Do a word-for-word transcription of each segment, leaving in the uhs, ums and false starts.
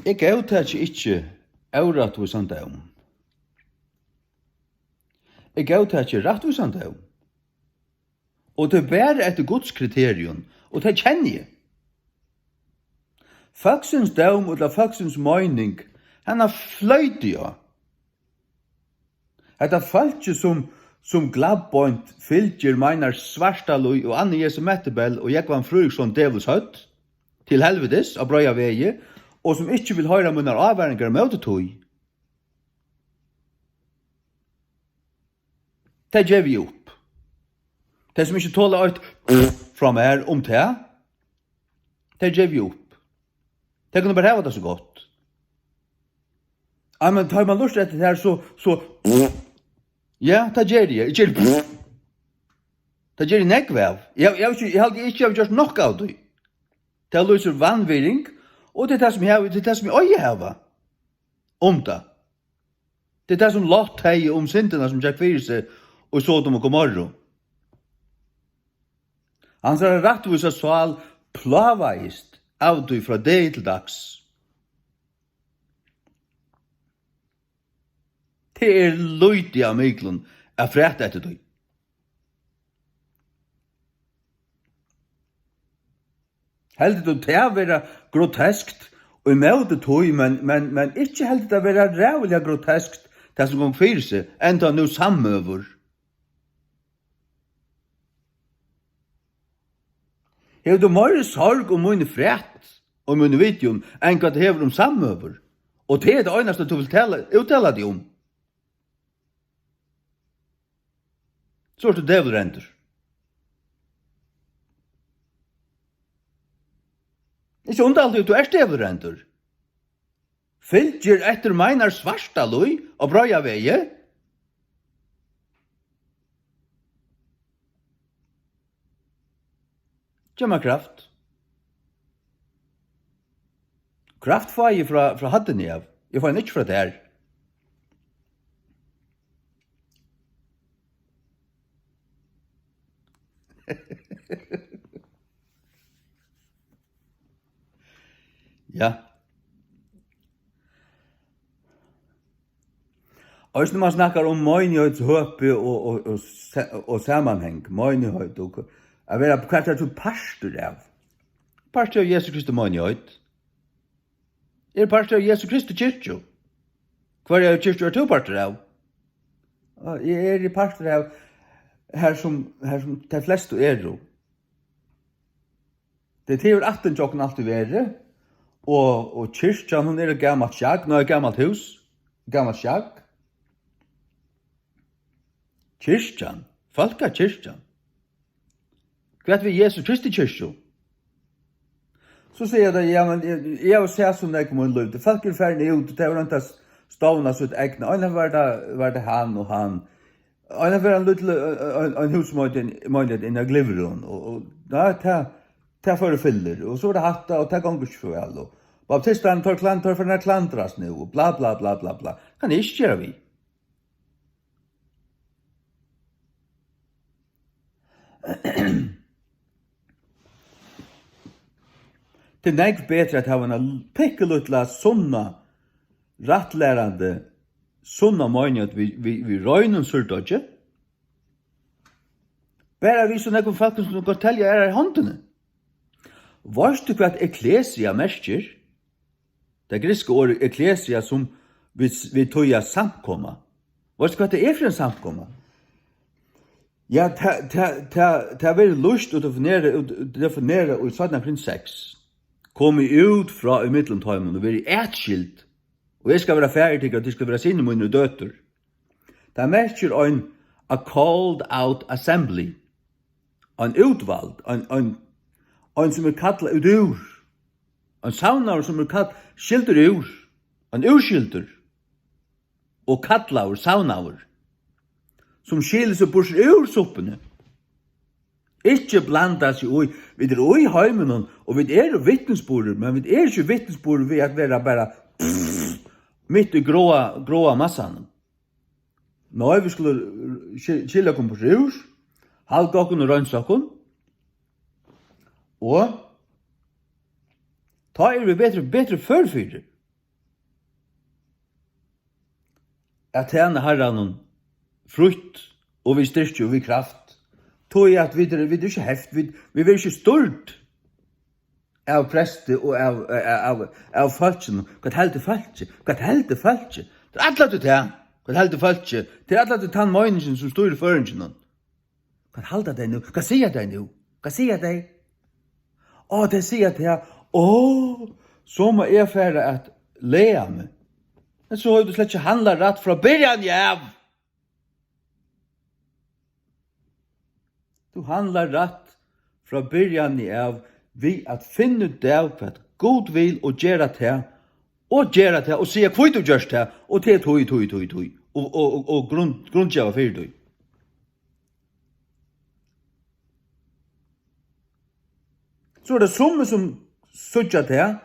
Eg góðtaki ikki órættvísan dóm. Eg góðtaki rættvísan dóm. Og tað er bara eftir Guds kriterium, og tað kenni eg. Fólksins dóm ella fólksins meining, hana floyti eg á. Hetta fólkið, sum, sum glaðbeint fylgir Meinhard Svartalíð og Anna Jesu Mettebell og Jógvan Fríðriksson djevulshøvd til helvitis á breiðan vegi, og sum ikki vil hoyra mínar ávaringar móti tí, tað gevi eg upp. Tey, sum ikki tola eitt frá mær um tað, tey gevi eg upp. Tey kunnu bara hava tað so gott. Á, men tá man lurtar eftir tær, so, so, ja, tað geri eg. Eg geri, tað geri eg nógv av. Eg, eg, eg, eg haldi, eg ikki havi gjørt nokk av tí. Tað lýsir vanvirðing, og tað er tað, sum eg havi, tað er tað, sum eg eigi at hava um tað. Tað er tað, sum Lot hevði um syndina, sum gekk fyri seg í Sodom og Gomorru. Hansara rættvísa sál plágaðist av tí frá degi til dags. Tað er lítið av myklum at fræta eftir tí. Heldur tú tað vera groteskt? Og ímóti tí, men, men, men ikki heldur tað vera ræðuliga groteskt, tað sum gongur fyri seg, enntá nú samøvur. Hevur tú meiri sorg um míni frætt og míni videoum, enn hvat tú hevur um samøvur? Og tað er tað einasta, tú vilt tala, úttala teg um. So ert tú dævulrendur. Ikki undarligt, tú ert dævulrendur. Fylgir eftir Meinhard Svartalíð á breiðan vegi. Gev mær kraft. Kraft fái eg frá, frá hæddini av. Eg fái hana ikki frá tær. Ja. Eisini man snakkar um meinigheitshøpi og, og, og, sa-, og samanhang, meinigheit og at vera, hvat er tú partur av? Partur av Jesu Kristi meinigheit. Eg eri partur av Jesu Kristi kirkju. Hvørja kirkju ert tú partur av? Og eg eri partur av har sum, har sum tey flestu eru. Tað hevur ættin hjá okkum altíð verið, og, og kirkjan, hon er eitt gamalt skjagg, nei, eitt gamalt hús, gamalt skjagg. Kirkjan, fólkakirkjan. Hvat við Jesu Kristi kirkju? So siga tey, ja, men eg, eg havi sæð so nógv um mín lív. Fólk eru farin út, og tey hava roynt at stovna sítt egna. Einaferð var tað, var tað hann og hann. Einaferð ein lítil, ein, ein hús sum eitur, meini eg, inn á Glyvrum, og, og, ja, tað, tað fóru fyllir, og so er tað hatta, og tað gongur ikki so væl, og baptistarnir, teir klan-, teir fara at klandrast nú, og bla, bla, bla, bla, bla. Kann eg ikki gera við. Tað er nógv betri at hava eina pikkulítla, sunna, rættlærandi, sunna meinigheit við, við, við reinum súrdeiggj. Bara við so nógvum fólkum, sum tú kanst telja á aðrari hondini. Veitst tú, hvat ekklesia merkir? Tað grikska orðið ekklesia, sum vit, vit týða samkoma. Veitst tú, hvat tað er fyri ein samkoma? Ja, tað, tað, tað, tað verður lýst og definerað, út-, definerað í seinna Korint seks. Komið út frá ímillum teimum og verið atskild, og eg skal vera faðir tykkara, og tit skal vera synir mínir og døtur. Tað merkir ein a called out assembly, ein útvald, ein, ein, ein sum er kallað út úr, ein savnaður sum er kall-, skildur úr, ein úrskildur og kallaður, savnaður, sum skilir seg burtur úr suppuni. Ikki blanda seg í. Vit eru í heiminum, og vit eru vitnisburður, men vit eru ikki vitnisburður við at vera bara mitt í gráa, gráa massanum. Nei, vit skulu ski-, skilja okkum burtur úr, halda okkum og reinsa okkum, og tá eru vit betri, betri før fyri. at tæna Harranum frítt og við styrki og við kraft, tí at vit eru, vit eru ikki heft, vit, vit verða ikki stýrd av presti og av, av, av, av fólkinum. Hvat heldur fólkið? Hvat heldur fólkið? Tað er alltíð tað. Hvat heldur fólkið? Tað er alltíð tann meiningin, sum stýrir føroyinginum. Hvat halda tey nú? Hvat siga tey nú? Hvat siga tey? Á, tey siga tað. Á, so má eg fara at laga meg. Men so hevur tú slett ikki handlað rætt frá byrjan av. Tú handlar rætt frá byrjani av við at finna út av, hvat Gud vil, og gera tað, og gera tað, og siga, hví tú gert tað, og tað er tí, tí, tí, tí, og, og, og, og grund, grundgeva fyri tí. So er tað summi, sum síggja tað,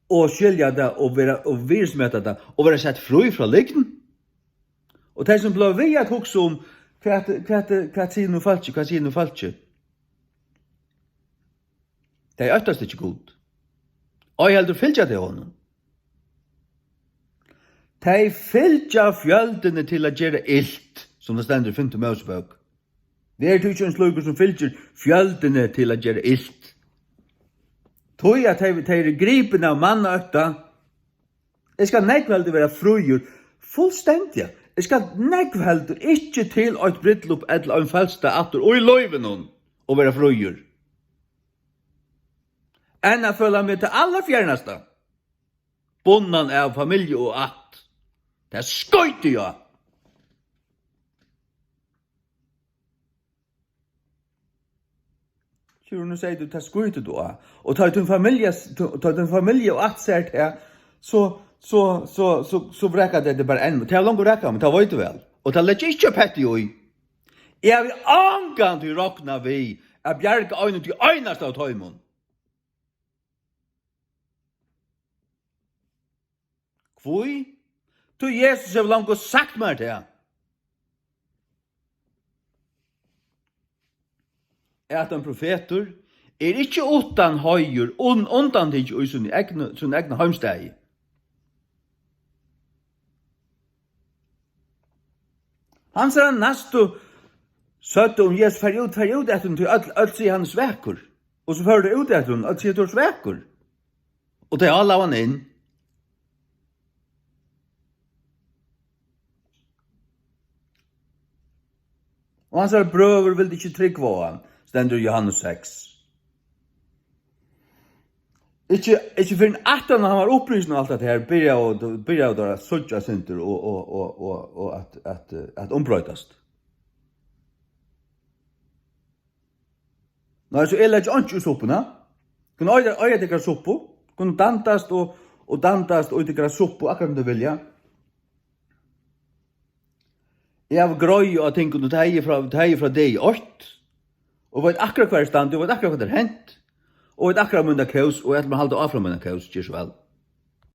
og skilja tað, og vera, og virðismeta tað, og vera sett frí frá lygn. Og tey, sum blíva við at hugsa um, hvat, hvat, hvat sigur nú fólkið, hvat sigur nú fólkið? Tey óttast ikki Gud. Ei heldur fylgja tey honum. Tey fylgja fjøldini til at gera ilt, sum tað stendur í fimtu Mósebók. Ver tú ikki ein slíkur, sum fylgir fjøldini til at gera ilt. Tí at tey, tey eru gripin av mannaótta, Eg skal nógv heldur vera fríur, fullstendiga. Eg skal nógv heldur ikki til eitt brúdleyp ella ein føðsludag aftur í lívinum og vera fríur, enn at føla meg tað allarfjernasta bundan av familju og ætt. Tað skýti eg á. Sjúrður, nú segði tú, tað skýtur tú á. Og tá ið tín familja, tá ið tín familja og ætt sær tað, so, so, so, so, so vrakar tað teg bara enn. Tað er longu vrakað, men tað veit tú væl. Og tað leggja ikki petti í. Eg havi ongantíð roknað við at bjarga einum tí einasta av teimum. Hví? Tí Jesus hevur longu sagt mær tað, at ein profetur er ikki uttan heiður, un-, undantikin í síni egnu, sín egna heimstaði. Hansara næstu søgdu um Jesus: "Far út, far út eftir honum, tí øll, øll siga, hann er svakur." Og so fóru tey út eftir honum, øll siga: "Tú ert svakur." Og tey álaðu hann inn. Og hansara brøður vildu ikki trúgva á hann, stendur í Jóhannes seks. Ikki, ikki fyrr enn aftan hann var upprisin og alt hetta her, byrjaðu, byrjaðu teir at síggja eitt sindur og, og, og, og, og at, at, at umbroytast. Nei, so eg leggi einki í suppuna. Kunnu eiga, eiga tykkara suppu, kunnu dandast og, og dandast í tykkara suppu, akkurát sum tey vilja. Eg havi greiðu á tingum, og tað hevði eg frá, tað hevði eg frá degi eitt, og veit akkurát hvar eg standi, og veit akkurát hvat er hent, og veit akkurát mína kós, og eg ætli mær at halda áfram mína kós, ger so væl.